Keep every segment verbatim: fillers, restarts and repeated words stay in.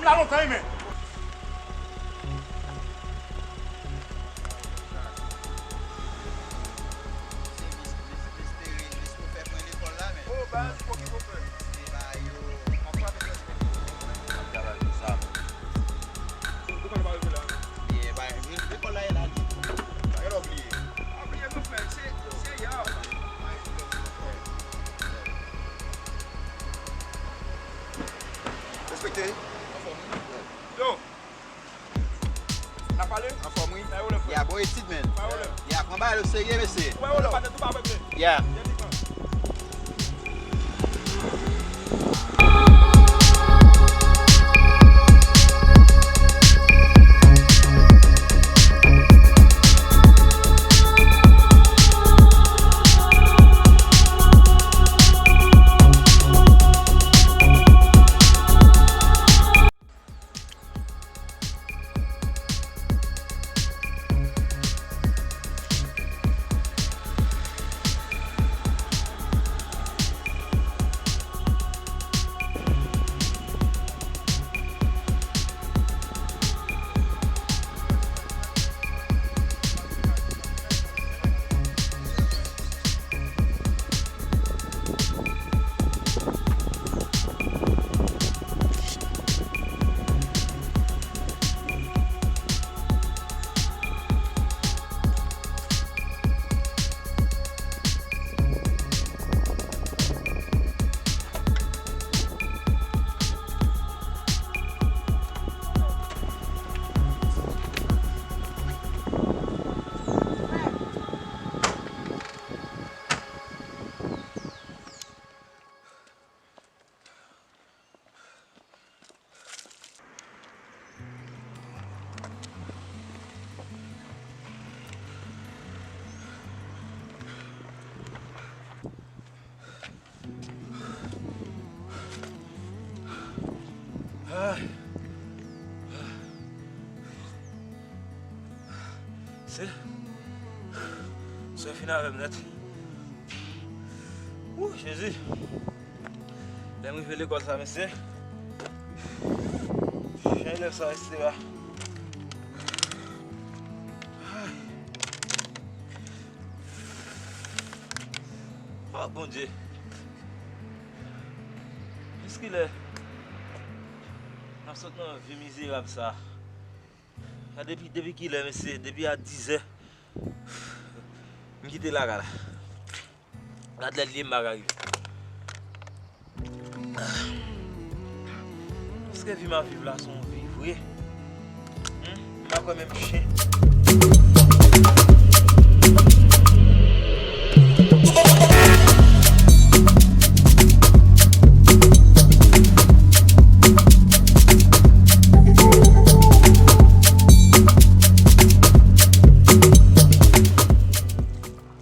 la lontan wi men. Lekòl la e la li. Genlè w bliye. Pa bliye non frè, se, se yè. Respekte. Yo. N ap pale? Anfòm wi. Bay wòlè frè. Ya, bon etid, man. Bay wòlè. Ya, pran bagay yo serye, mesye. Bay wòlè, patnè, tou pa vre vre. Ya. Ay. Se, se fin avè m nèt. Wou, Jezi. Lè m rive lekòl sa, mesye. Jan elèv sa rete la. Ay. Oh, Bondye. Jiskilè n ap sot nan vi mizerab sa? A depi, depi kilè, mesye? Depi a dizè. M kite lakay la. Gad lè l ye m pa ka rive. Èske vi m ap viv la se yon vi vre? Hmm? M pa kwè menm chen.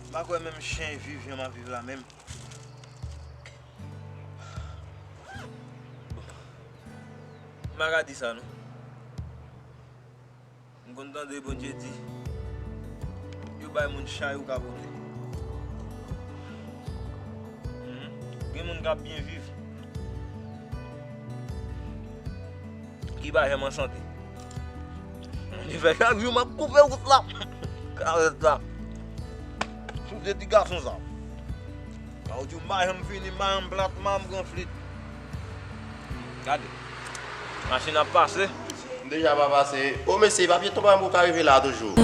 M pa kwè menm chen viv jan m ap viv la menm. M pa ka di sa non. M konn tande Bondye di, yo bay moun chay ou ka vole. Mhm. Gen moun k ap byen viv, ki pa janm an sante. Mwen di fè chak jou m ap koupe wout la. Karèt la. Sou de ti gason sa. Sa w di m pa janm fini, m pa janm plat, m pa janm pran flit. Gade. Machin ap pase. M deja pa pase. O mesye, pa pyeton pa m ou ka rive la toujou.